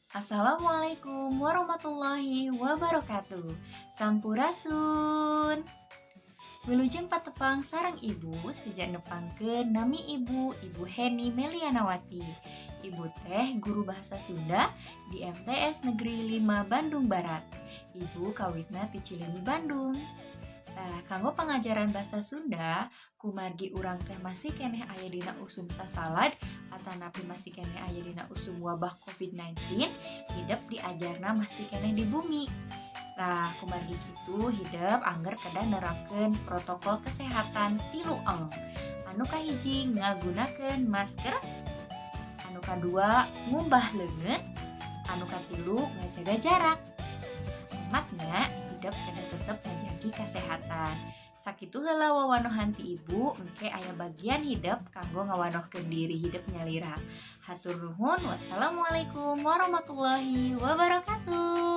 Assalamualaikum warahmatullahi wabarakatuh. Sampurasun. Wilujeng patepang sareng Ibu. Seja nepangkeun nami Ibu, Ibu Heni Melianawati. Ibu teh guru bahasa Sunda di MTS Negeri 5 Bandung Barat. Ibu kawitna ti Cileunyi, Bandung. Nah, kanggo pengajaran bahasa Sunda, kumargi urang teh masih keneh aya dina usum sasalad atanapi masih keneh aya dina usum wabah COVID-19, hidep diajarna masih keneh di bumi. Nah, kumargi kitu hidep angger kedah nerapkeun protokol kesehatan tilu eng. Anu kahiji, ngagunakeun masker, anu kadua, ngumbah leungeun, anu katilu, ngajaga jarak. Hematnya hidep kedah tetep ngajagi kesehatan. Sakitu heula wawanohan ti Ibu, engke aya bagian hidep kanggo ngawanohkeun diri hidep nyalira. Hatur nuhun, wassalamualaikum warahmatullahi wabarakatuh.